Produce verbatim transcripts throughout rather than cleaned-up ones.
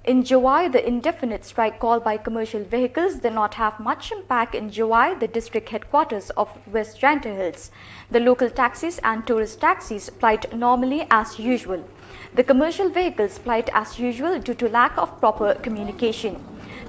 In Jowai, the indefinite strike called by commercial vehicles did not have much impact in Jowai, the district headquarters of West Jaintia Hills. The local taxis and tourist taxis plied normally as usual. The commercial vehicles plied as usual due to lack of proper communication.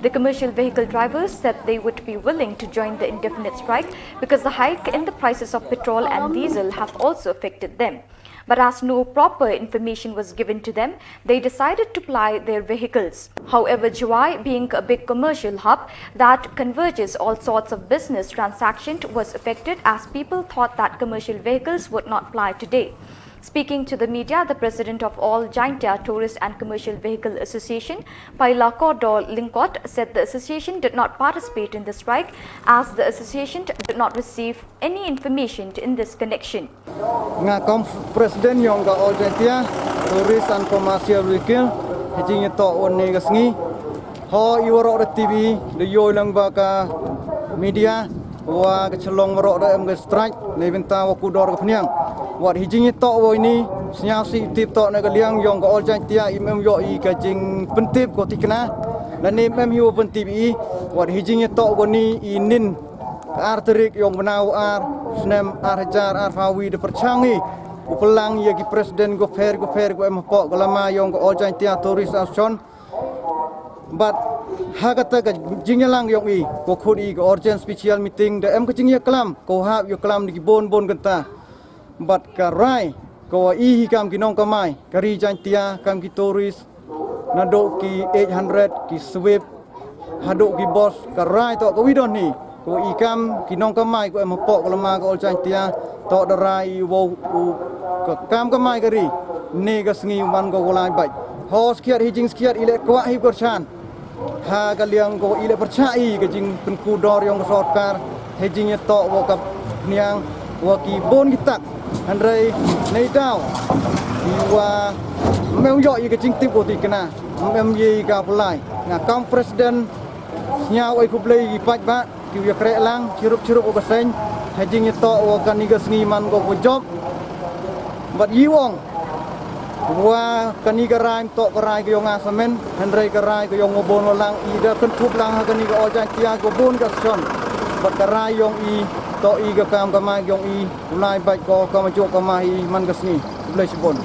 The commercial vehicle drivers said they would be willing to join the indefinite strike because the hike in the prices of petrol and diesel have also affected them. But as no proper information was given to them, they decided to ply their vehicles. However, Jowai, being a big commercial hub that converges all sorts of business transactions, was affected as people thought that commercial vehicles would not ply today. Speaking to the media, the president of All Jaintia Tourist and Commercial Vehicle Association, Paila Kordor Lyngkot, said the association did not participate in the strike as the association did not receive any information in this connection. Nga kam president yong ka All Jaintia Tourist and Commercial Vehicle, hei jingyatok wa ni ka sngi. Ho i waroh da T V, da yoh lang wa ka media, wa ka chalong waroh da em ka strike, neibynta wa kudor ka phniang. Wat hei jingyatok wa ini, sniaw si tip tok na ka liang yong ka All Jaintia, im em yoh i ka jingpyntip ko tikna, la ni em hi wa pyntip i, wat hei jingyatok wa ni i nin ka ar tarik yong bnai wa ar, snem ar hajar ar phawi da pyrchang i u pynlang ya ki president ko pher ko pher ko em hapoh ka lama yong ka All Jaintia Tourist Association. But ha kata ka jingyalang yong i, ko khut i ka urgent special meeting, da em ka jingyaklam, ko hap yaklam da ki bon bon kynta. But ka rai, ko wa i hi kam ki nongkamai ka ri Jaintia, kam ki tourist, naduh ki eight hundred, ki Swift, haduh ki bus, ka rai tok ka wi don hi, ko i kam ki nongkamai ko em hapoh ka lama ka All Jaintia, tok da rai i wow u ka kam kamai ka ri, ni ka sngi man ko wa lai bait. Ho skiat hi jingskiat i le kwah hi kyrchan. Ha ka liang ko i le pyrchah i ka jingpynkudor yong ka sorkar, hei jingyatok wa ka phniang, wa ki bon ki tak, hynrei neidaw i wa mem yoh i ka jingtip ko tikna, mem ye i ka pulai. Nga kam president, sniaw ai khublei i paidbah, ki u yakreh lang chirup chirup wa ka seng, hei jingyatok wa kani ka sngi man ko wa jop. But i ong wa kani ka rai ym toh ka rai ka yong nga samen, hynrei ka rai ka yong wa bon wa lang, i da kynthup lang ha kani ka All Jaintia ko bon ka session. But ka rai yong i, toh i ka kam kamai yong i, u lai bait ko kam jok kamai i man ka sngi. Khublei chibun.